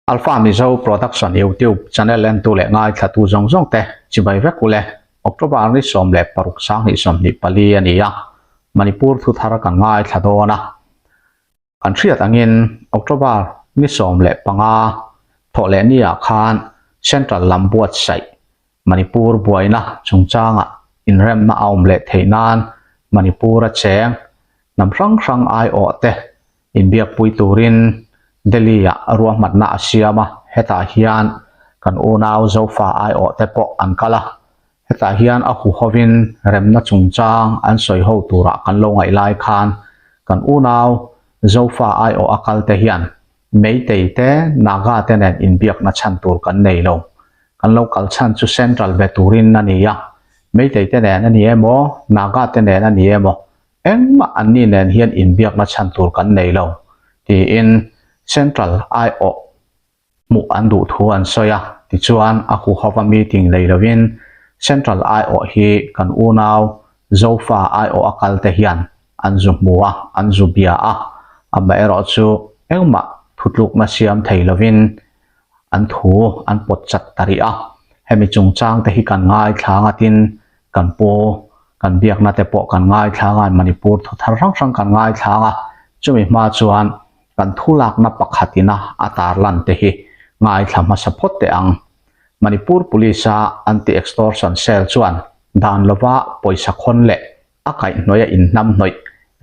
Alpha Mizo Production YouTube channel entu leh ngaithlatu zawng zawng te chibai vek ule. October ni 16 2024 a ni a, Manipur thu thar kan ngaithla dawn a. Kan hriat angin October ni 15 thawh leh ni ah khan Central lam buatsaih Manipur buaina chungchangah inremna a awm leh theih nan Manipur a cheng hnam hrang hrang aiawh te Inbiakpui turin Delhi-ah ruahmanna a siam a, hetah hian kan unau Zofa aiawhte pawh an kal a. Hetah hian a huhovin remna chungchang an sawi ho turah kan lo ngaih lai khan kan unau Zofa aiawh a kalte hian Meitei te, Naga te nen inbiakna chhan tur kan nei lo. Kan lo kal chhan chu Central be turin a ni a, Meitei te nen a ni emaw, Naga te nen a ni emaw, Engmah anni nen hian inbiakna chhan tur kan nei lo, tiin Central aiawh hmuh an duh thu an sawi a. Tichuan, a huhova meeting nei lovin Central aiawh hi kan unau Zofa aiawh a kalte hian an zu hmu a, an zu bia a. Amaherawhchu engmah thutlukna siam thei lovin an thu an pawt chat ta rih a. Hemi chungchang te hi kan ngaithla ngatin kan pu kan biakna te pawh kan ngaithla a, Manipur thu thar hrang hrang kan ngaithla a, chumi hma chuan kan thu lakna pakhat ina a tarlan te hi ngaithla hmasa phawt teh ang. Manipur Police a Anti-Extortion Cell chuan dan lova pawisa khawn leh a kaihhnawih a inhnamhnawih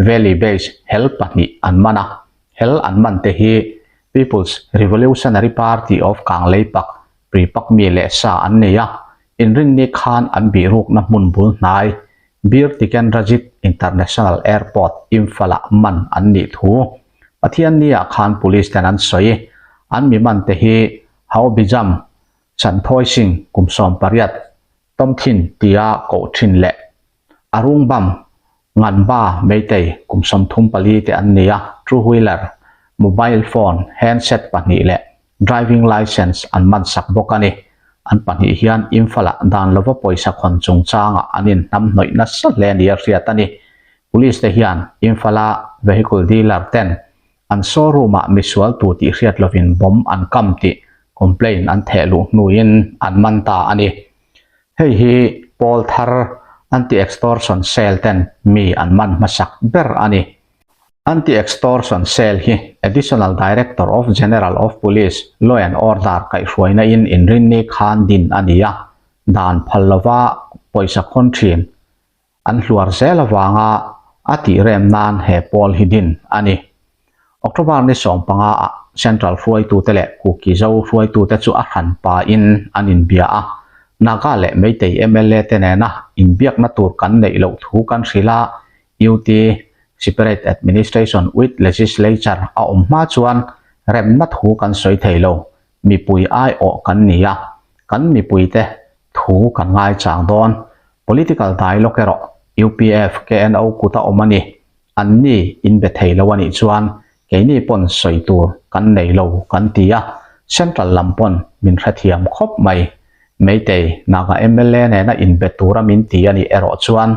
Valley Base hel pahnih an man a, hel an man te hi People's Revolutionary Party of Kangleipak, Pripak mi leh sa an nei a, inrinni khan an bihrukna hmun bul hnai Bir Tikendrajit International Airport, Imphal-ah man an nih thu Pathianni-ah khan Police ten an sawi. An mi man te hi Haobijam, Chanthawi Singh kum 18, Tomthin tia koh thin leh Arungbam, Nganba, Meitei kum 34 te an ni a, two wheeler, mobile phone, handset pahnih leh driving licence an man sak bawk a ni. An pahnih hian Imphal-ah dan lova pawisa khawn chungchangah an inhnamhnawih nasa hle nia hriat a ni. Police te hian Imphal-a vehicle dealer ten an showroom-ah misual tu tih hriat lovin bomb an kam tih complaint an theh luh hnuin an man ta a ni. Hei hi pawl thar Anti-Extortion Cell ten mi an man hmasak ber a ni. Anti-Extortion Cell hi Additional Director of General of Police, Law and Order kaihhruaina in inrinni khan din a ni a, dan phal lova pawisa khawn thin an hluar zel avanga a tih rem nan he pawl hi din a ni. October ni 15 ah Central hruaitute leh Kuki Zo hruaitute chu a hran pain an inbia a, Naga leh Meitei mla te nena inbiakna tur kan neih loh thu kan hrilh a, UT Separate Administration with Legislature a awm hma chuan remna thu kan sawi thei lo, mipui aiawh kan ni a, kan mipuite thu kan ngaichang dawn. Political dialogue erawh UPF, KNO kut a awm a ni. Anni inbe thei lo a nih chuan keini pawn sawi tur kan nei lo kan ti a, Central lam pawn min hrethiam khawp mai. Meitei Naga mla nena inbe tura min ti a nih erawh chuan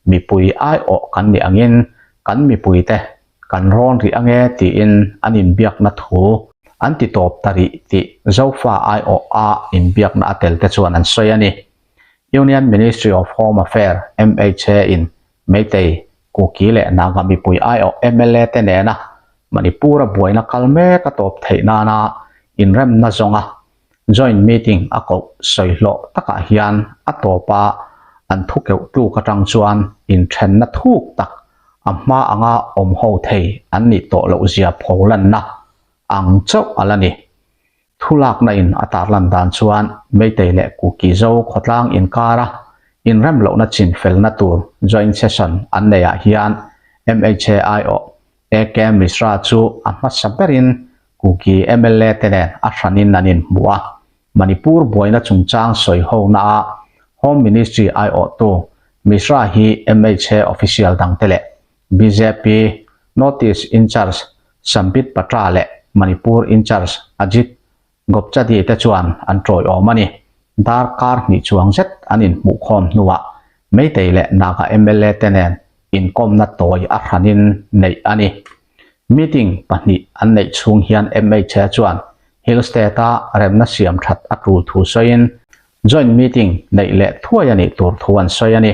mipui aiawh kan nih angin kan mipuite kan rawn rih ange tiin an inbiakna thu an ti tawp ta rih tih Zofa aiawh a inbiakna a tel te chuan an sawi a ni. Union Ministry of Home Affair, MHA, in Meitei, Kuki leh Naga mipui aiawh mla te nena Manipur-a buaina kal mek a tawp theih nana inremna zawnga joint meeting a koh sawi hlawh takah hian a tawpa an thu keuh tluk atang chuan inthenna thuk tak a hma anga awm ho thei an nih tawh loh zia pholanna ang chauh a la ni. Thulakna in a tarlan dan chuan Meitei leh Kuki Zo khawtlang inkara inrem lohna chin felna tur joint session an neihah hian MHA aiawh AK Mishra chu a hmasa berin Kuki mla te nen a hranin an inhmu a, Manipur buaina chungchang sawi honaah Home Ministry aiawhtu Mishra hi MHA official dangte leh bjp North-East in-charge Sambit Patra leh Manipur in-charge Ajit Gopchadi te chuan an tawiawm a ni. Darkar hnih chuang zet an inhmuhkhawm hnuah Meitei leh Naga mla te nen inkawmna tawi a hranin neih a ni. Meeting pahnih an neih chhung hian MHA chuan Hill State-a remna siam that a tul thu sawiin joint meeting neih leh thuai a nih tur thu an sawi a ni.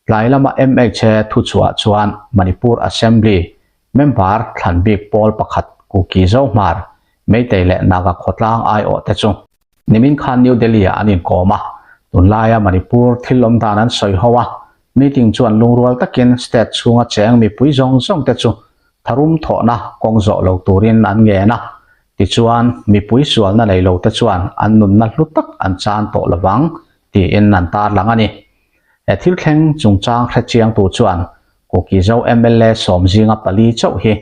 Tlai lama mha thuchhuah chuan Manipur Assembly member thlan bik pawl pakhat Kuki Zohmar, Meitei leh Naga khawtlang aiawhte chu Nimin khan New Delhi-ah an inkawm a, tunlaia Manipur thil awm dan an sawi ho a, meeting chuan lungrual takin state chhunga cheng mipui zawng zawng te chu tharum thawhna kawng zawh lo turin an ngen a, tichuan mipui sualna nei lo te chuan an nunna hlu tak an chan tawh lovang tiin an tarlang a ni. He thil thleng chungchang hrechiangtu chuan Kuki-Zo mla sawmzinga pali chauh hi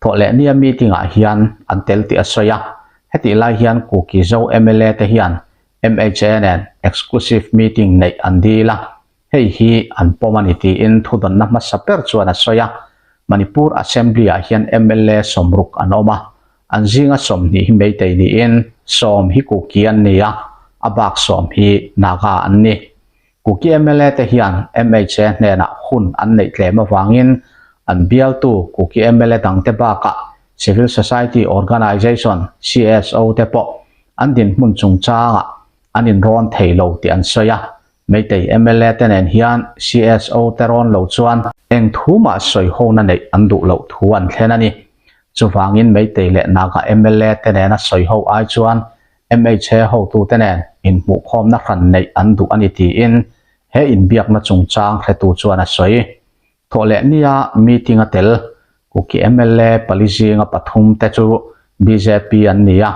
Thawhlehnia meeting-ah hian an tel tih a sawi a, hetih lai hian Kuki Zo mla te hian mha nen exclusive meeting neih an dil a, hei hi an pawm a ni tiin thudawnna hmasa ber chuan a sawi a. Manipur Assembly-ah hian mla sawmruk an awm a, an zinga 20 hi Meitei niin sawm hi Kuki an ni a, a bak sawm hi Naga an ni. Kuki mla te hian mha hnenah hun an neih tlem avangin an bialtu Kuki mla dangte bakah Civil Society Organisation, CSO, te pawh an dinhmun chungchangah an inrawn thei lo tih an sawi a. Meitei mla te nen hian CSO te rawn lo chuan eng thu mah sawi hona neih an duh loh thu an thlen a ni. Chuvangin Meitei leh Naga mla te nena sawi ho ai chuan Mha hotute nen inhmuhkhawmna hran neih an duh a ni tiin he inbiakna chungchang hretu chuan a sawi. Thawhleh nia meeting a tel Kuki mla pali zinga pathum te chu bjp an ni a,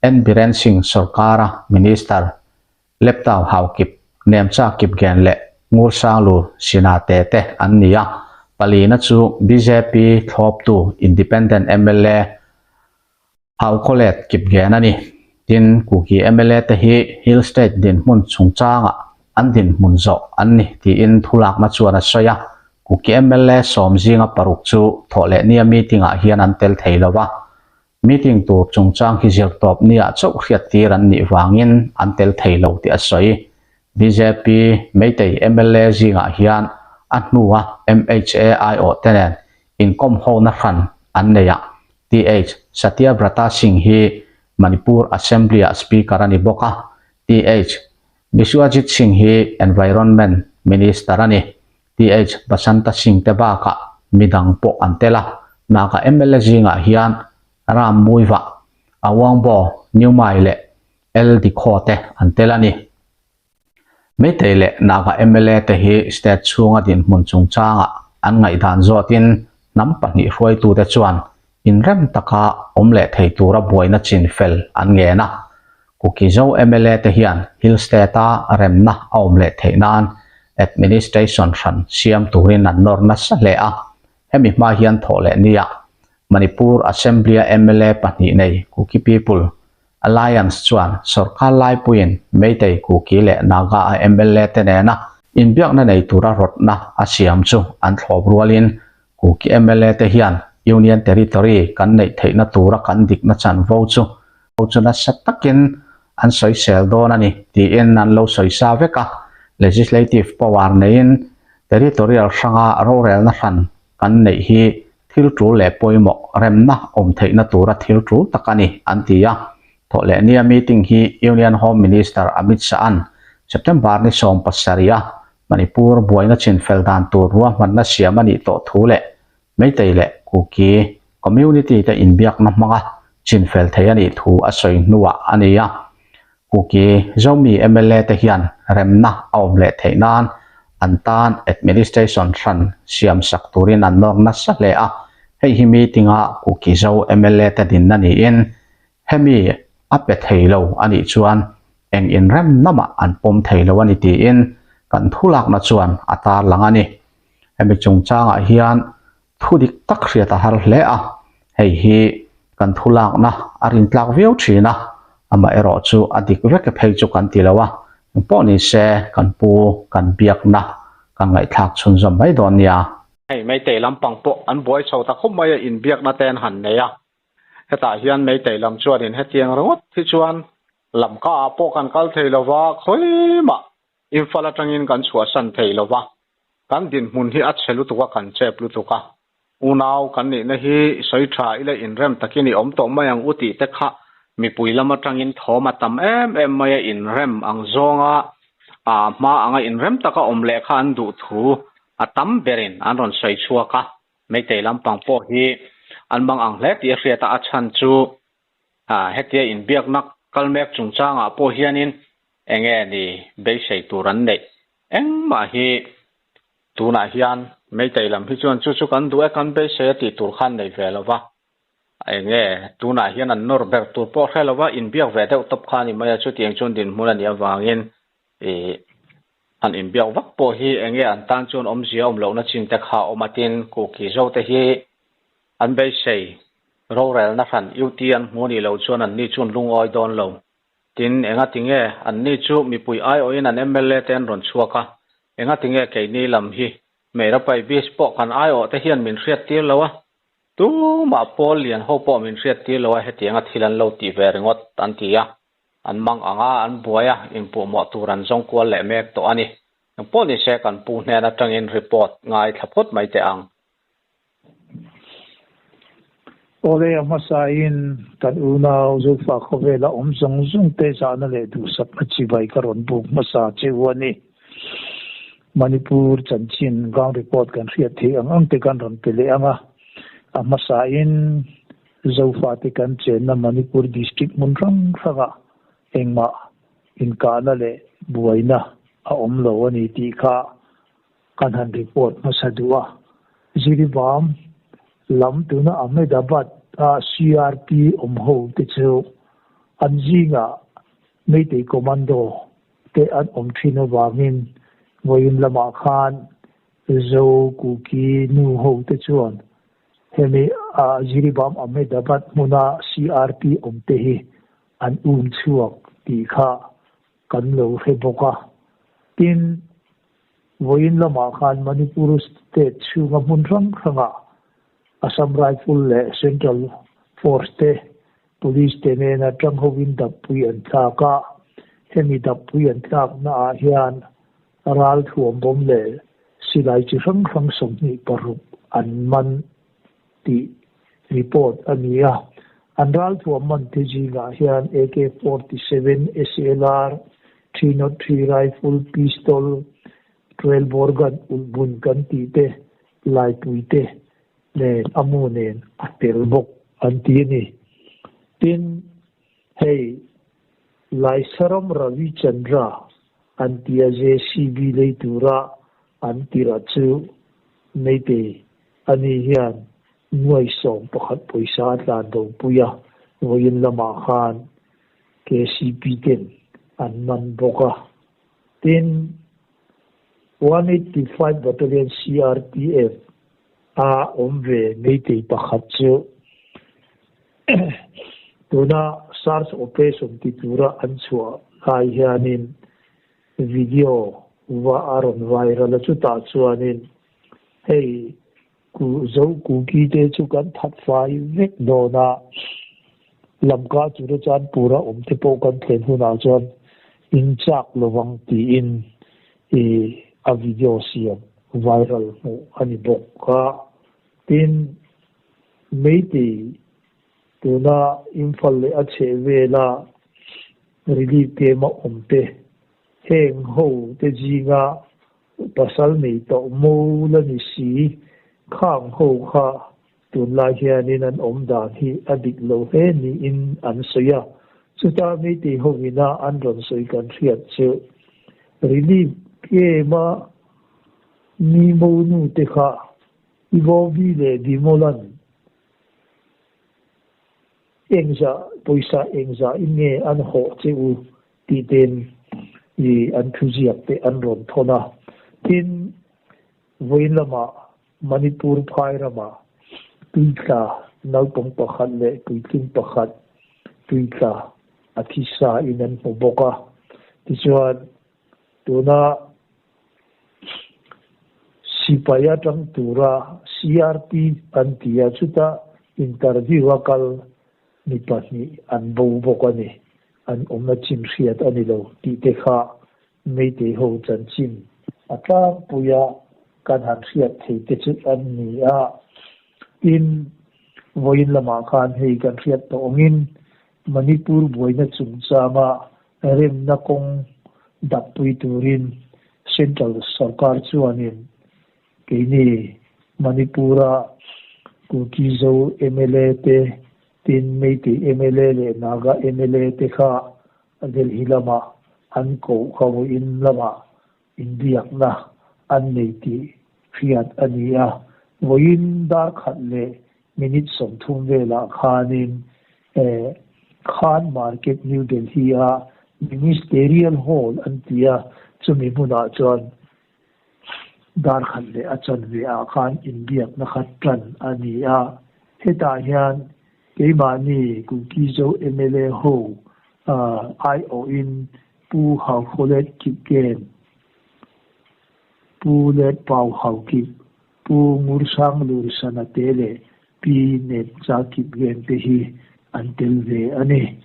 N Biren Singh sorkara Minister Leptau Haokip, Nemcha Kipgen leh Ngursanglu Sinate te an ni a, palina chu bjp thlawptu Independent mla Hau khawlet kip gen a ni. Tin, Kuki mla te hi Hill State dinhmun chungchangah an dinhmun zawh an ni tiin thulakna chuan a sawi a. Kuki mla sawm zinga paruk chu thawhlehnia meeting-ah hian an tel thei lo a. Meeting tur chungchang hi zirtawp niah chauh hriattir an nih vangin an tel thei lo tih a sawi. Bjp Meitei mla zingah hian a hnua mha aiawhte nen inkawm hona hran an nei a. TH Satyabrata Singh hi Manipur Assembly-ah Speaker a ni bawk a, TH Biswajit Singh hi Environment Minister a ni. TH Basanta Singh te bakah midang pawh an tel a, Naga mla zingah hian Ram Muivah, Awangbo, Newmai leh L Dikho te an tel a ni. Meitei leh Naga mla te hi state chhunga dinhmun chungchangah an ngaihdan zawtin hnam pahnih hruaitute chuan inrem taka awm leh thei tura buaina chin fel an ngen a. Kuki Zo mla te hian Hill State-a remna a awm leh theih nan administration hran siam turin an nawr nasa hle a. Hemi hma hian thawh leh nia Manipur Assembly-a mla pahnih nei Kuki People Alliance chuan sorkar laipuiin Meitei, Kuki leh Naga-a mla te nena inbiakna nei tura rawtna a siam chu an thlawp rualin Kuki mla te hian Union Territory kan neih theihna tura kan dikna chanvo chu chu nasa takin an sawisel dawn a ni tiin an lo sawisa vek a. Legislative power neiin Territorial hranga rorelna hran kan neih hi thil tul leh pawimawh remna awm theihna tura thil tul tak a ni, an ti a. Thawhlehnia meeting hi Union Home Minister Amit Shah-a'n September ni 17 a Manipur buaina chinfel dan tur ruahmanna siam a nih tawh thu leh Meitei leh Kuki community te inbiakna hmanga chinfel thei a nih thu a sawi hnuah a ni a. Kuki Zomi mla te hian remna a awm leh theih nan an tan administration hran siam sak turin an nawr nasa hle a, hei hi meeting a Kuki Zo mla te dinna niin hemi a pe thei lo a nih chuan eng inremna mah an pawm thei lo a ni tiin kan thulakna chuan a tarlang a ni. Hemi chungchangah hian Thu dik tak hriat a har hle a, hei hi kan thu lakna a rintlak viau thin a, amaherawh chu a dik vek e phei chu kan ti lo a, engpawh ni se kan pu kan biakna kan ngaihthlak chhunzawm mai dawn nia. Hei Meitei lampang pawh an buai chho ta khawp mai a, inbiakna te an han nei a, hetah hian Meitei lam chuanin hetiang ringawt hi chuan lamka ah pawh kan kal thei lo va, khawimah Imphal atangin kan chhuahsan thei lo va, kan dinhmun hi a chhe lutuk a, kan chep lutuk a. Unau kan nihna hi sawi tha ila inrem takin i awm tawh mai ang u tih te kha Mipui lam atangin thawm a tam em em mai a, inrem ang zawnga ah hma anga inrem taka awm leh kha an duh thu a tam berin an rawn sawi chhuak a. Meitei lampang pawh hi an mang ang hle tih a hriat a, a chhan chu ah hetia inbiakna kal mek chungchangah pawh hianin enge ni beisei tur an neih engmah hi tunah hian Meitei lam hi chuan chu chu kan duh e kan beisei a tih tur khan nei ve lo va. Enge tunah hian an nawr ber tur pawh hre lova inbiak ve deuh tawp kha a ni mai a, chutiang chuan dinhmun a nih avangin ih han inbiak vak pawh hi enge an tan chuan awmzia awm lohna chin te kha a awm a tin Kuki zo te hi an beisei rorelna hran UT an hmu a nih loh chuan anni chuan lungawi dawn lo. Tin engatinge anni chu mipui aiawhin an mla te an rawn chhuak a, engatinge keini lam hi Meirapai Beach pawh kan aiawh te hian min hriattir lo a, Tumah pawl lian ho pawh min hriat tir lo a, hetianga thil an lo tih ve ringawt an ti a, an mang ang a, an buai a, inpuhmawh tur an zawng kual leh mek tawh a ni. Engpawh ni se kan pu hnen atangin report ngaithla phawt mai teh ang. Awle a hmasain kan unau Zofa khawvela awm zawng zawng te zahna leh duhsakna chibai ka rawn buk hmasa che u a ni. Manipur chanchin ground report kan hriat theih ang ang te kan rawn pe leh ang a, a hmasain Zofate kan chenna Manipur district hmun hrang hrangah engmah inkahna leh buaina a awm lo a ni tih kha kan han report hmasa duh a. Jiribam lam tuna Ahmedabad a CRP awm ho te chu an zingah Meitei Commando te an awm thin avangin vawiin lamah khan Zo Kuki nu ho te chuan hemi Jiribam Ahmedabad hmuna CRP awm te hi an um chhuak tih kha kan lo hre bawk a. Tin, vawiin lamah khan Manipur state chhunga hmun hrang hrangah Assam Rifle leh Central Force te Police te nena tang hovin dappui an tlak a, hemi dappui an tlakna ah hian ral thuam bawm leh silai chi hrang hrang 26 an man tih report a ni a. An ral thuam man te zingah hian AK-47, SLR, 303 rifle, pistol, 12 bore gun, ulhbun kan tih te, laipui te nen a mu nen a tel bawk an ti a ni. Tin, hei Laisaram Ravi Chandra an tia JCB lei tura an tirh chu Meitei ani hian nuai 11 pawisa a tlan bo pui a, vawiin lamah khan KCP ten an man bawk a. Tin, 185 Battalion CRPF a awm ve Meitei pakhat chu tuna search operation ti tura an chhuah lai hianin video va a rawn viral a, chutah chuanin hei Ku Zo Kuki te chu kan that fai vek dawn a, Lamka Churachandpur-a awm te pawh kan thlen hunah chuan in chak lovang tiin i a video siam viral hmuh a ni bawk a. Tin, Meitei tuna Imphal leh a chhehvela relief camp-a awm te heng ho te zinga Pasal nei tawh mo la ni si, khang ho kha tunlai hianin an awm dan hi a dik lo hle niin an sawi a. Chuta Meitei hovina an rawn sawi kan hriat chu Relief Game-a mi mo nu te kha Ivobi leh Bimolan engzah pawisa engzah in nge an hawh che u tih ten i an thuziak te an rawn thawn a. Tin, vawiin lamah Manipur phai ramah tuitla naupang pakhat leh puitling pakhat tuitla a thi sa in an hmu bawk a. Tichuan, tuna sipai atang tura CRP an ti a, chuta interview a kal Mi pahnih an bo bawk a ni, an awmna chin hriat a ni lo tih te kha Meitei ho chanchin a tlangpuia kan han hriat thei te chu an ni a. Tin, vawiin lamah khan hei kan hriat tawh awngin. Manipur buaina chungchanga remna kawng dappui turin Central sorkar chuanin keini Manipur-a Kuki-Zo mla te, tin Meitei mla leh Naga mla te kha Delhi lamah an koh kha vawiin lamah inbiakna an nei tih hriat a ni a. Vawiin dar khat leh minute 30 velah khanin Khan Market New Delhi-a Ministerial Hall an ti a, chumi hmunah chuan dar khat leh a chanve ah khan inbiakna kha tan a ni a. Hetah hian keimahni Kuki-Zo mla ho aiawhin Pu Hauhawlet Kipgen, Pu Letpau Haukip, Pu Ngursanglur Sanate leh Pi Nepcha Kipgen te hi an tel ve a ni.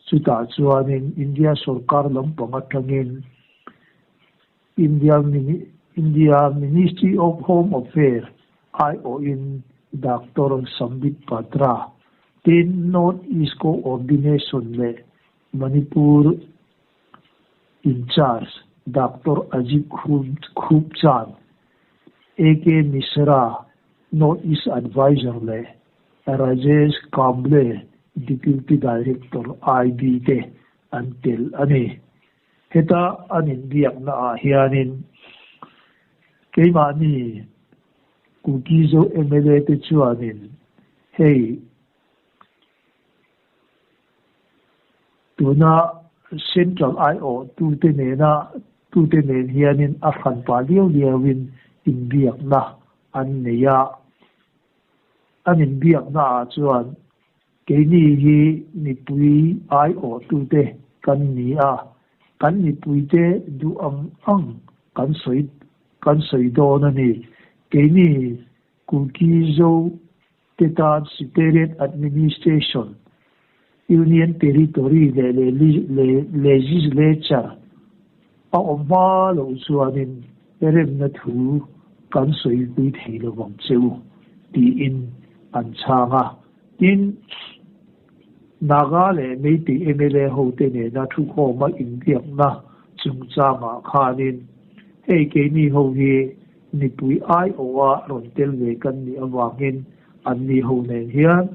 Chutah chuanin India sorkar lampang atangin India India Ministry of Home Affairs aiawhin Doctor Sambit Patra, tin North East Coordination leh Manipur In-charge Doctor Ajit Khubchand, AK Mishra, North East Advisor leh Rajesh Kamble, Deputy Director IB te an tel a ni. Heta an inbiakna ah hianin keimahni Kuki-Zo mla te chuanin hei tuna Central aiawh tute nena tute nen hianin a hranpa liau liauin inbiakna an nei a. An inbiakna ah chuan Keini hi mipui aiawhtute kan ni a, kan mipuite duh ang ang kan sawi kan sawi dawn a ni. Keini Kuki-Zo te tan Separate Administration, Union Territory leh Legislature a awm hma loh chuanin remna thu kan sawipui thei lovang che u, tiin an chhang a. Tin, Naga leh Meitei mla hote nena thukhawma inbiakna chungchangah khanin hei keini ho hi mipui aiawha rawn tel ve kan nih avangin anni ho nen hian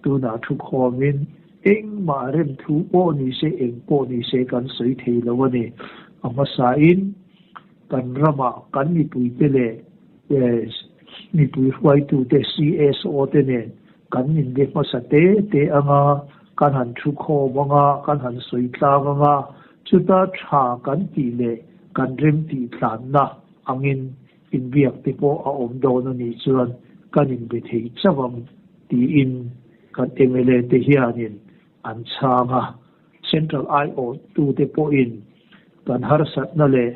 tunah thukhawmin engmah rem thu pawh ni se eng pawh ni se kan sawi thei lo a ni. A hmasain kan ramah kan mipuite leh Mipui hruaitute CSO te nen kan inbe hmasa te te anga, kan han thu khawm anga, kan han sawi tlang anga, chuta tha kan tih leh kan rem tih tlanna angin inbiak te pawh a awm dawn a nih chuan kan inbe thei chauh ang tiin kan mla te hianin an chhang a. Central aiawhtute pawhin kan harsatna leh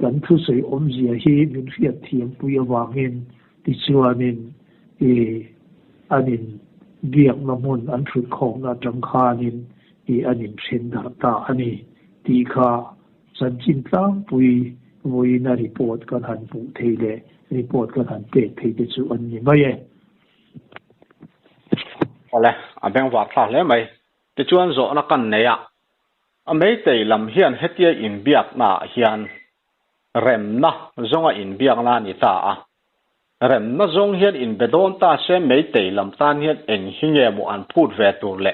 kan thusawi awmzia hi min hriat thiampui avangin tichuanin i an in biakna hmun an thutkhawmna atang khanin i an in then darh ta a ni tih kha chanchin tlangpui vawiina report kan han hmuh thei leh report kan han pek thei te chu an ni mai e. Awle, a bengvar thlak hle mai. Tichuan zawhna kan nei a, a Meitei lam hian hetia inbiakna ah hian remna zawnga inbiakna a ni ta a, remna zawng hian inbe dawn ta se Meitei lam tan hian eng hi nge maw an phut ve tur le,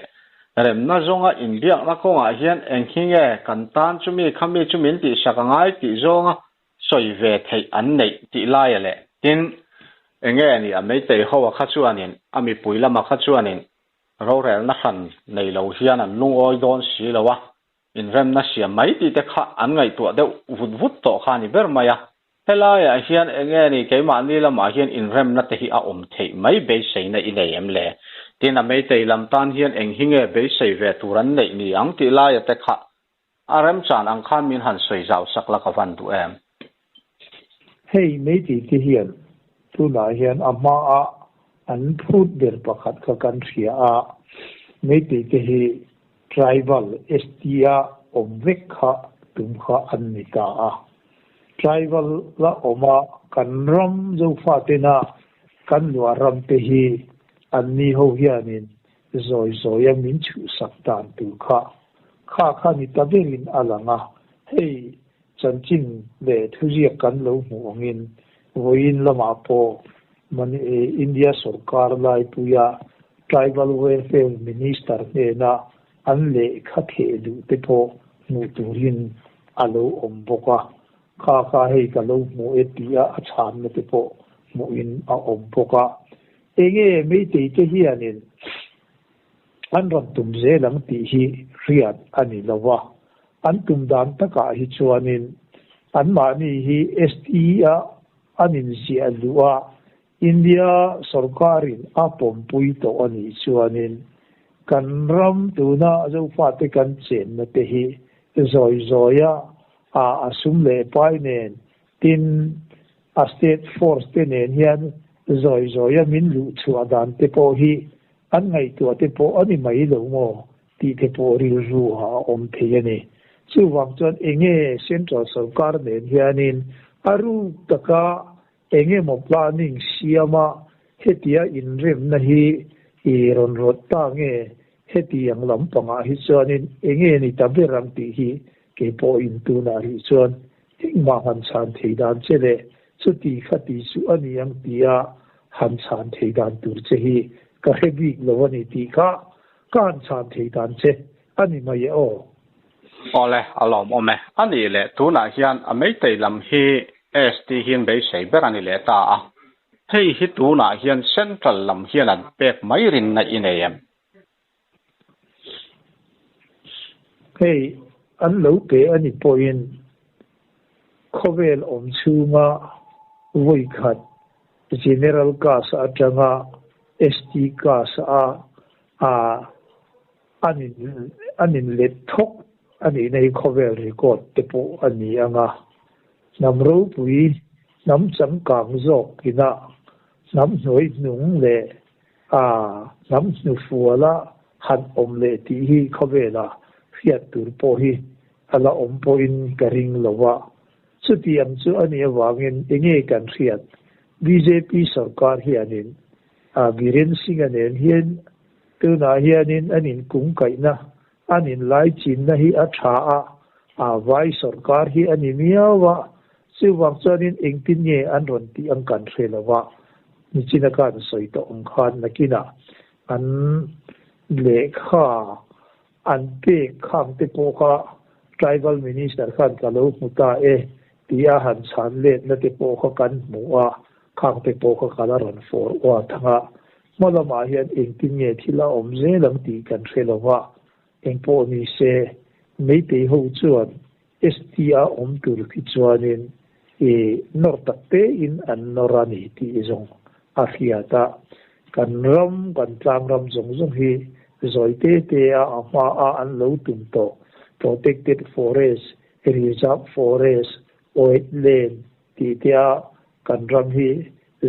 remna zawnga inbiakna kawngah hian eng hi nge kan tan chumi khami chu min tihsak a ngai tih zawnga sawi ve theih an neih tih laia leh tin enge ni a Meitei ho a kha chuanin a mipui lama kha chuanin rorelna hran nei lo hian an lungawi dawn si lo a, inremna siam mai tih te kha an ngaihtuah deuh vut vut tawh kha a ni ber mai a. Helaiah hian enge ni keimahni lamah hian inremna te hi a awm theih mai beiseina i nei em le? Tin a Meitei lam tan hian eng hi nge beisei ve tur an neih ni ang tih laia te kha A remchan ang khan min han sawi zau sak la ka van duh em? Hei Meitei te hian tunah hian a hmaa an phut ber pakhat kha kan hria a, Meitei te hi tribal ST a awm vek kha tum kha an ni ta a. Tribal la awm a kan ram Zofa tena kan luah ram te hi anni ho hianin. Zawi zawia min chhuhsak dan tur kha kha kha ni ta berin a lang a, hei chanchin leh thuziak kan lo hmuh angin vawiin lamah pawh India sorkar laipuia Tribal Welfare Minister hnena an lehkha theh duh te pawh hmuh turin a lo awm bawk a, kha kha hei ka lo hmu e tia a chhanna te pawh hmuhin a awm bawk a. Enge Meitei te hianin an rawn tum zel ang tih hi hriat a ni lo a, an tum dan takah hi chuanin anmahni hi ST-a an inziah luh a, India sorkarin a pawmpui tawh a nih chuanin kan ram tuna Zofate kan chenna te hi zawi zawia a sum leh pai nen tin A state force te nen hian zawi zawia min luh chhuah dan te pawh hi an ngaihtuah te pawh a ni mai lo maw tih te pawh rilru ah a awm thei a ni. Chuvang chuan enge central sorkar nen hianin a ruk taka enge maw planning siama hetia inremna hi i rawn rawt ta nge hetiang lampangah hi chuanin enge ni ta ber ang tih hi keipawhin tunah rih chuan Engmah han chhan thei dan che leh chuti kha ti chu a ni ang tia han chhan thei dan tur che hi ka hre bik lo a ni tih kha ka han chhan thei dan che a ni mai e aw. Awle, a lawmawm e. A nih leh tunah hian a Meitei lam hi ST hian beisei ber a ni leh ta a. Hei hi tunah hian Central lam hian an pek mai rinna i nei em? Hei an lo pe a ni pawhin khawvel awm chhunga vawi khat General Class atanga ST Class a an in an in let thawk a nihna hi khawvel record te pawh a ni ang a. Hnam ropui, hnam changkang zawk inah hnam hnuai hnung leh A hnam hnufuala han awm leh tih hi khawvela hriat tur pawh hi a la awm pawhin ka ring lo a. Chutiang chu a nih avangin enge kan hriat? Bjp sorkar hianin a Biren Singh-a nen hian tunah hianin an inkungkaihna, an inlaichinna hi a tha a, a vai sorkar hi a ni miau a, Chuvang chuanin engtin nge an rawn tih ang kan hre lo a, nichina khan sawi tawh ang khan nakinah an lehkha an pek khang te pawh kha Tribal Minister khan ka lo hmu ta e tih a han chhan letna te pawh kha kan hmu a, khang te pawh kha ka la rawn fawr uat ang a, hma lamah hian engtin nge thil a awm zel ang tih kan hre lo a, engpawh ni se Meitei ho chuan ST-a awm tur khi chuanin i nawr tak tein an nawr a ni tih zawng a hriat a. Kan ram, kan tlang ram zawng zawng hi zawi te te a a hma a an lo tum tawh Protected Forest, Reserve Forest, Wetland tih te a kan ram hi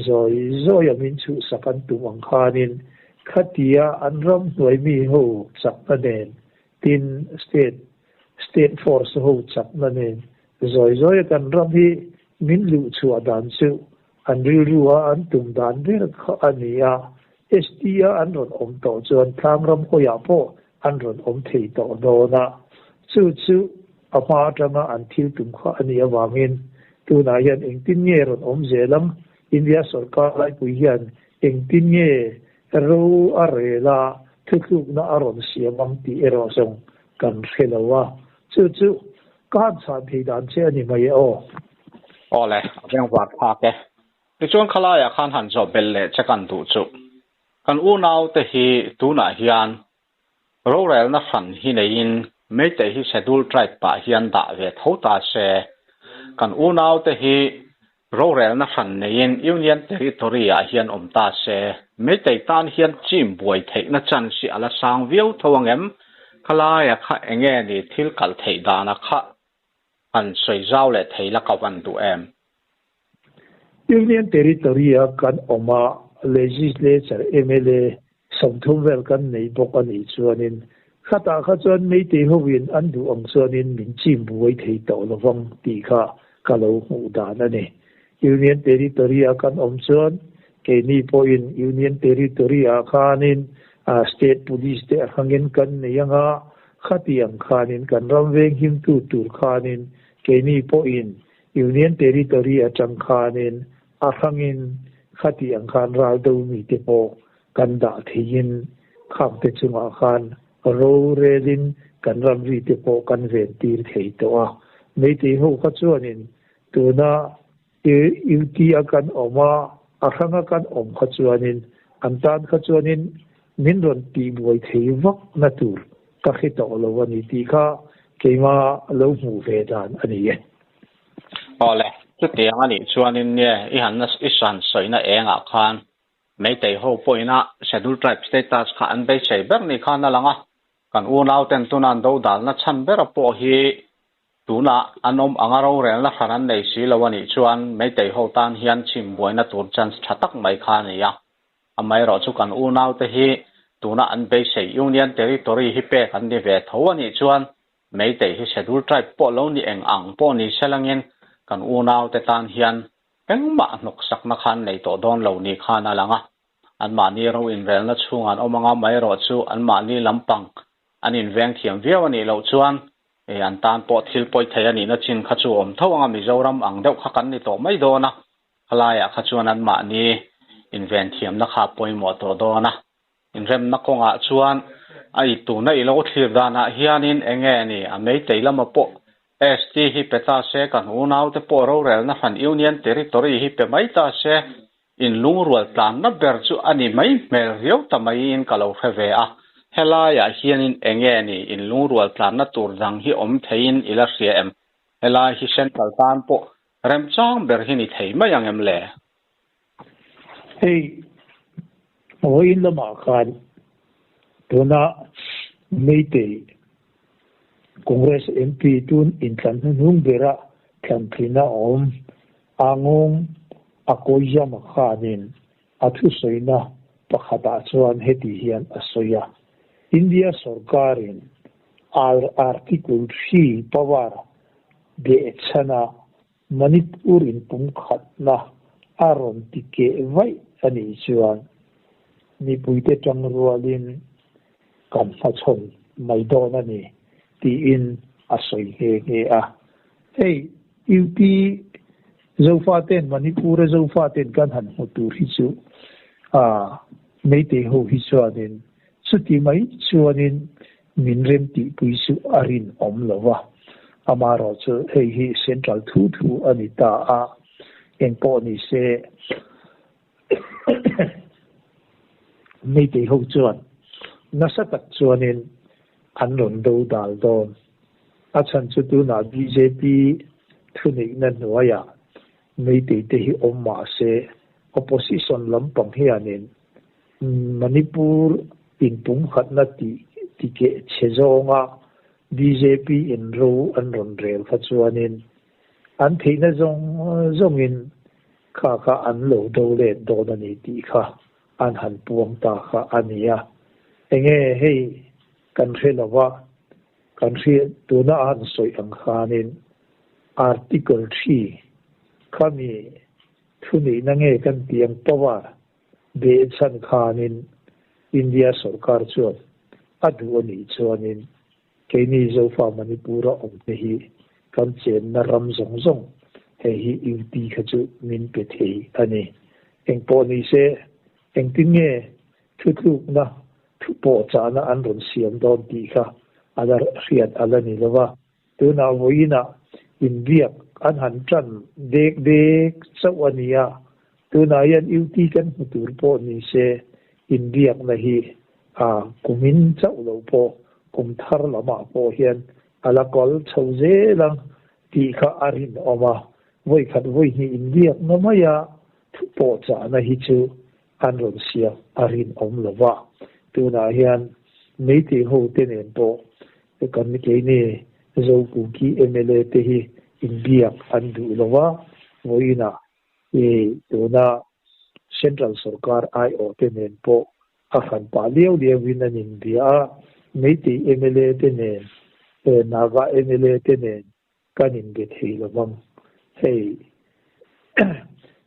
zawi zawi a min chhuhsak an tum ang khanin khatia an ram hnuai mi ho chakna nen tin state State force ho chakna nen zawi zawi a kan ram hi min luh chhuah dan chu an rilru a an tum dan ber kha a ni a, ST a an rawn awm tawh chuan tlang ram hawiah pawh an rawn awm thei tawh dawn a, chu chu a hma atanga an thil tum kha a nih avangin tunah hian engtin nge rawn awm zel ang, India sorkar laipui hian engtin nge ro a rel a thuthlukna a rawn siam ang tih erawh zawng kan hre lo a, chu chu ka han chhan thei dan che a ni mai e aw. Aw le, a vengvar phak e. Tichuan khalaiah khan han zawh belh leh che kan duh chu. Kan unaute hi tunah hian rorelna hran hi neiin Meitei hi Schedule Tribe pah hian dah ve tho ta se, kan unaute hi Rorelna hran neiin Union Territory-ah hian awm ta se, Meitei tan hian chim buai theihna chance hi a la sang viau tho ang em? Khalaia kha enge ni thil kal theih dana kha han sawi zau leh thei la ka van duh em? Union Territory-a kan awm a, Legislature mla 30 vel kan nei bawk a nih chuanin khatah kha chuan Meitei hoin an duh ang chuanin min chim buai thei tawh lovang tih kha ka lo hmuh dan a ni. Union Territory-a kan awm chuan keini pawhin Union Territory-ah khanin State Police te a hrangin kan nei anga, khatiang khanin kan ram venghimtu tur khanin keini pawhin Union Territory atang khanin a hrangin khatiang khan ral do mite pawh kan dah theiin khangte chungah khan rorelin kan ramri te pawh kan ventir thei tawh a. Meitei ho kha chuanin tuna UT a kan awm a, a hranga kan awm kha chuanin an tan kha chuanin min rawn tihbuai thei vak na tur ka hre tawh lo a ni tih kha keima lo hmuh ve dan a ni e. Awle, chutiang a nih chuanin nge i han i san sawina engah khan Meitei ho pawhina Schedule Tribe status kha an beisei ber ni khan a lang a, kan unauten tuna an dodalna chhan bera pawh hi Tunah an awm anga rorelna hran an nei si lo a nih chuan Meitei ho tan hian chhim buaina tur chance tha tak mai kha a ni a. Amaherawh chu kan unaute hi tuna an beisei Union Territory hi pek an ni ve tho a nih chuan Meitei hi Schedule Tribe pawh lo ni eng ang pawh ni selangin kan unaute tan hian engmah hnawksakna kha an nei tawh dawn lo ni khan a lang a. Anmahni ro inrelna chhungah an awm anga amaherawh chu anmahni lampang an inveng thiam viau a nih loh chuan E, an tan pawh thil pawi thei a nihna chin kha chu awm tho anga Mizoram ang deuh kha kan ni tawh mai dawn a, khalaiah kha chuan anmahni inven thiamna kha a pawimawh tawh dawn a. Inremna kawngah chuan a i tuna i lo thlir danah hianin eng nge ni a Meitei lama pawh ST hi pe ta se, kan unaute pawh rorelna hran Union Territory hi pe mai ta se, Inlungrual tlanna ber chu a ni mai hmel riau ta maiin ka lo hre ve a, helaiah hianin enge ni inlungrual tlanna tur dang hi awm theiin i la hria em? Helai hi Central tan pawh remchang ber hi ni thei mai ang em le? Hei vawiin lamah khan tuna Meitei Congress MP tun inthlan hnuhnung bera thlantlin a awm Angawng a Koyama khanin a thusawina pakhatah chuan heti hian a sawi a, India sorkarin Article xii power behchhana Manipur inpumkhatna a rawn ti keh vaih a nih chuan mipuite tangrualin kan hmachhawn mai dawn a ni tiin a sawi nghe nghe a. Hei UP Zofaten Manipur-a Zofaten kan han hmu tur hi chu ah Meitei ho hi chuanin chuti mai chuanin min rem tihpui chu a rinawm lo va. Amaherawhchu hei hi Central thu thu a ni ta a, engpawh ni se Meitei ho chuan nasa tak chuanin an rawn do dal dawn. A chhan chu tunah bjp thuneihna hnuaiah Meitei te hi awm mah se opposition lampang hianin Manipur inpumkhatna tih tikeh chhe zawnga bjp in ro an rawn rel kha chuanin an theihna zawng zawngin kha kha an lo do let dawn a ni tih kha an han puang ta kha a ni a. Enge hei kan hre lo va, kan hriat tuna a han sawi ang khanin Article xii khami thunihna nge kan tih ang power behchhan khanin India sorkar chuan a duh a nih chuanin keini Zofa Manipur-a awmte hi kan chenna ram zawng zawng hei hi UT kha chu min pe thei a ni. Engpawh ni se engtin nge thutlukna Thu pawh chahna an rawn siam dawn tih kha a la hriat a la ni lo va. Tunah vawiinah inbiak an han tan dek dek chauh a ni a, tunah hian UT kan hmu tur pawh ni se inbiakna hi a kumin chauh lo pawh kum thar lamah pawh hian a la kal chho zel ang tih kha a rinawm a. Vawikhat vawihnih inbiakna maia thu pawh chahna hi chu an rawn siam a rinawm lo va, tunah hian Meitei ho te nen pawh kan keini Zokuki mla te hi inbiak an duh lo va, vawiinah i tuna Central sorkar aiawh te nen pawh a hran pah liau liauin an inbia a, Meitei mla te nen, Naga mla te nen Kan inbe thei lo vang. Hei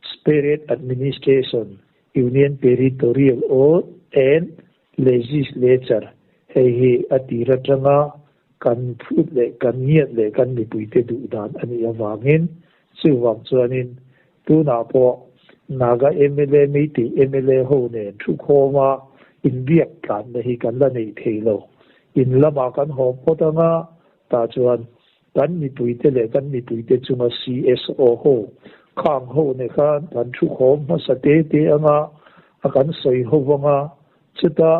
Separate Administration, Union Territorial or and. Legislature hei hi a tir atanga kan phut leh kan ngiat leh kan mipuite duh dan a nih avangin chuvang chuanin tunah pawh Naga mla Meitei mla ho nen thukhawma inbiak tlanna hi kan la nei thei lo. In lamah kan haw phawt anga tah chuan kan mipuite leh kan mipuite chunga CSO ho khang ho ne khan kan thukhawm hmasa te te anga a kan sawi ho anga chuta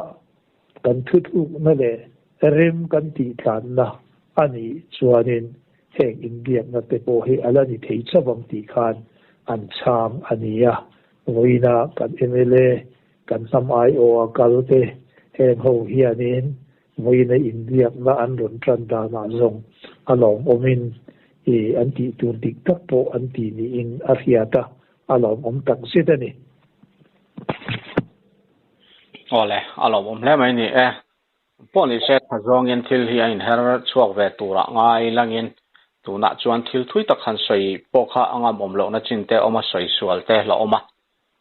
kan thuthlukna leh rem kan tih tlanna a nih chuanin heng inbiakna te pawh hi a la ni thei chauh ang tih khan an chhang a ni a. Vawiina kan mla kan hnam aiawha kal te heng ho hianin vawiina inbiakna an rawn tan danah zawng a lawmawmin i an tih tur dik tak pawh an ti niin a hriat a, a lawmawm takzet a ni. Awle, a lawmawm hle mai ni e. Pawh ni se tha zawngin thil hi a inher chhuak ve turah ngai langin tunah chuan thil thui tak han sawi pawh kha a ngamawm lohna chin te awm a, sawi sual te la awm a.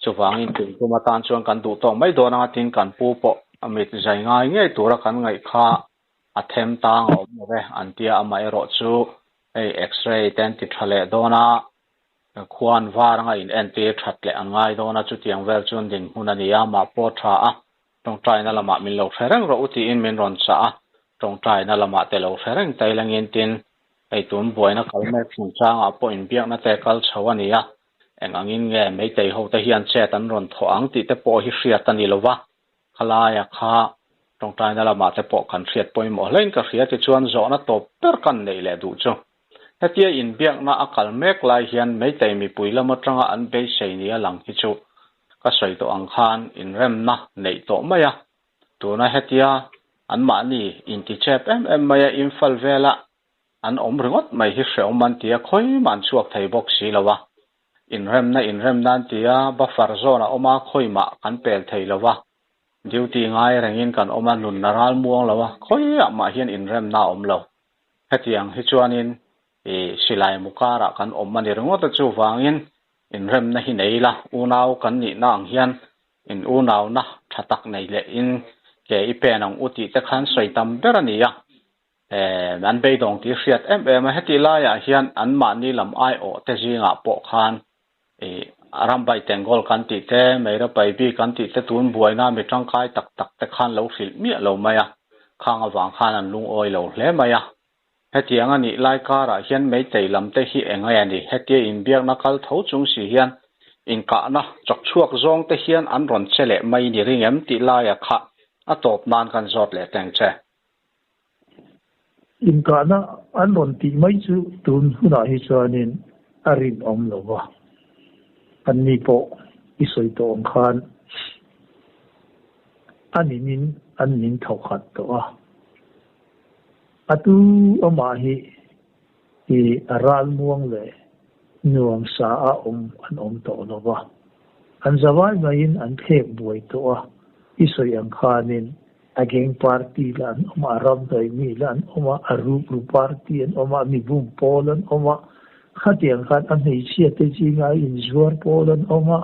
Chuvangin tun tum atan chuan kan duh tawk mai dawn anga tin kan pu pawh a mit zai ngai ngei tura kan ngaih kha a them tang a awm lo ve an tia amaherawh chu hei x-ray te an ti tha leh dawn a, Khuan var anga in entir that leh an ngai dawn a, chutiang vel chuan dinhmun a ni a, mah pawh tha a, tawngtaina lamah min lo hre reng rawh u tiin min rawn chah a, tawngtaina lamah te lo hre reng ta ilangin tin hei tun buaina kal mek chungchangah pawh inbiakna te kal chho a ni a, eng angin nge Meitei ho te hian chet an rawn thawh ang tih te pawh hi hriat a ni lo va, khalaia kha tawngtaina lamah te pawh kan hriat pawimawh hlein ka hria tichuan zawhna tawp ber kan neih leh duh chu. Hetia inbiakna a kal mek lai hian Meitei mipui lam atanga an beisei nia lang hi chu ka sawi tawh ang khan inremna neih tawh mai a. Tuna hetia anmahni intichep em em maia Imphal vela an awm ringawt mai hi hreawm an ti a, khawi mah an chhuak thei bawk si lo a. Inremna inremna an ti a, buffer zone a awm a, khawi mah kan pel thei lo a. Duty ngai rengin kan awm a, nunna ral muang lo a, khawiah mah hian inremna a awm lo. Hetiang hi chuanin i silai mu karah kan awm a ni ringawt a, chuvangin inremna hi nei ila, unau kan nihna ang hian in unauna tha tak nei leh in ke i pen ang u tih te khan sawi tam ber a ni a. An beidawng tih hriat em em a, hetih laiah hian anmahni lam aiawh te zingah pawh khan i Rambai Tengol kan tih te, Meirapai bik kan tih te tun buaina mi tangkai tak tak te khan lo hrilh miah lo mai a, khang avang khan an lungawi lo hle mai a. Hetiang a nih lai karah hian Meitei lam te hi eng nge a ni? Hetia inbiakna kal tho chung si hian inkahna chawk chhuak zawng te hian an rawn che leh mai ni ring em tih laia kha a tawp nan kan zawt leh teng che. Inkahna an rawn tih mai chu tun hunah hi chuanin a rinawm lo va, anni pawh i sawi tawh ang khan a ninin an ning thawkhat tawh a. A tu amah hi i a ralmuang leh nuamsa a awm an awm tawh lo va, an zavai maiin an thlek buai tawh a, i sawi ang khanin A gang party lah an awm a, a ram daih mi lah an awm a, a rukru party an awm a, mi bum pawl an awm a, khatiang khan a hmeichhia te zinga a inzuar pawl an awm a,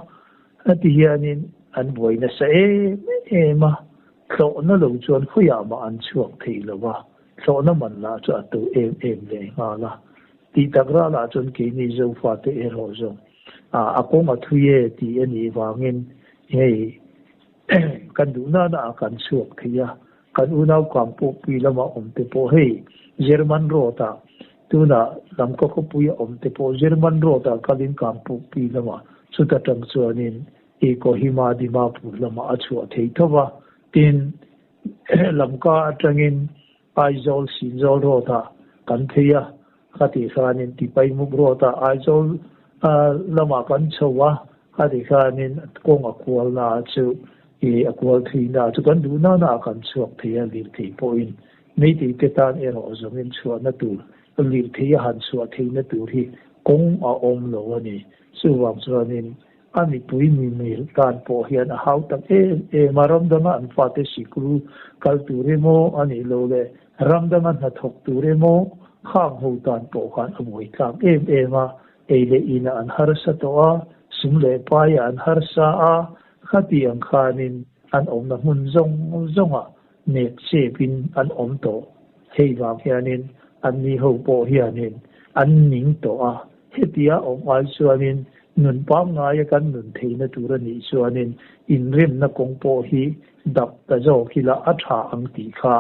heti hianin an buai nasa em em a, hlawhna lo chuan khawiah mah an chhuak thei lo a, hlawhna man lah chu a to em em leh nghal a, tih tak ralah chuan keini Zofate erawh zawng a kawng a thui e tih a nih vangin hei Kan duh nana ah kan chhuak thei a, kan unau kang pawh pui lama awm te pawh hei German road ah tunah Lamka khawpui a awm te pawh German road ah kalin kang pawh pui lamah chuta tang chuanin i Kohima Dimapur lamah a chhuah thei tho va, tin Lamka atangin Aizawl Sinzawl road ah kan phei a, ka tih khanin Tipaimuk road ah Aizawl lamah kan chho a, ka tih khanin kawng a kual na chu ih a kual thui na chu kan duh nana ah kan chhuak thei a, lirthei pawhin meitei te tan erawh zawngin chhuahna tur lirthei a han chhuah theihna tur hi kawng a awm lo a ni. Chuvang chuanin A mipui mi mil tan pawh hian a hau tak em em a, ram danga an fate sikul kal tur emaw a nih loh leh ram danga hnathawk tur emaw khang ho tan pawh khan a buai tlak em em a, ei leh inah an harsa tawh a, sum leh paiah an harsa a, khati ang khanin. an awmna hmun zawng zawngah nek chepin an awm tawh. Hei vang hianin anni ho pawh hianin an ning tawh a, hetia awm ai chuanin nun pangngaia kan nun theihna tur a nih chuanin inremna kawng pawh hi dap ta zawk ila a tha ang tih kha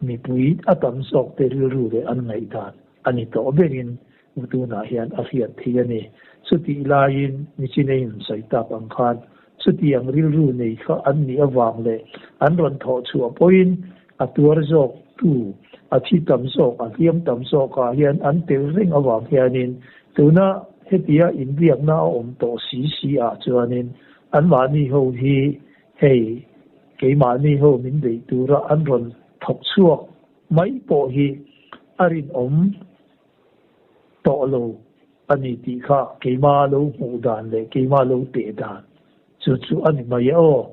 mipui a tam zawk te rilru leh an ngaihdan a ni tawh berin tunah hian a hriat thei a ni. Chutih laiin Nichin a insawi tak ang khan chutiang rilru nei kha an nih avang leh an rawn thawh chhuah pawhin a tuar zawk tu, a thi tam zawk, a hliam tam zawkah hian an tel reng avang hianin tuna hetia inbiakna a awm tawh si si ah chuanin anmahni ho hi hei keimahni ho min beih tura an rawn thawk chhuak mai pawh hi a rinawm tawh lo a ni tih kha keima lo hmuh dan leh keima lo teh dan chu chu a ni mai e aw.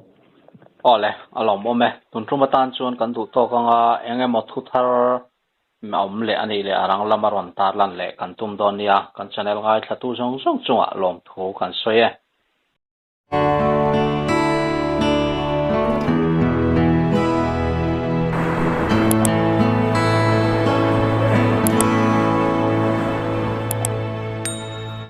Aw le, a lawmawm e. Tun tum atan chuan kan duh tawk anga eng emaw thu thar a awm leh a nih leh a rang lama rawn tar lan leh kan tum dawn nia. Kan channel ngaithlatu zawng zawng chungah lawmthu kan sawi e.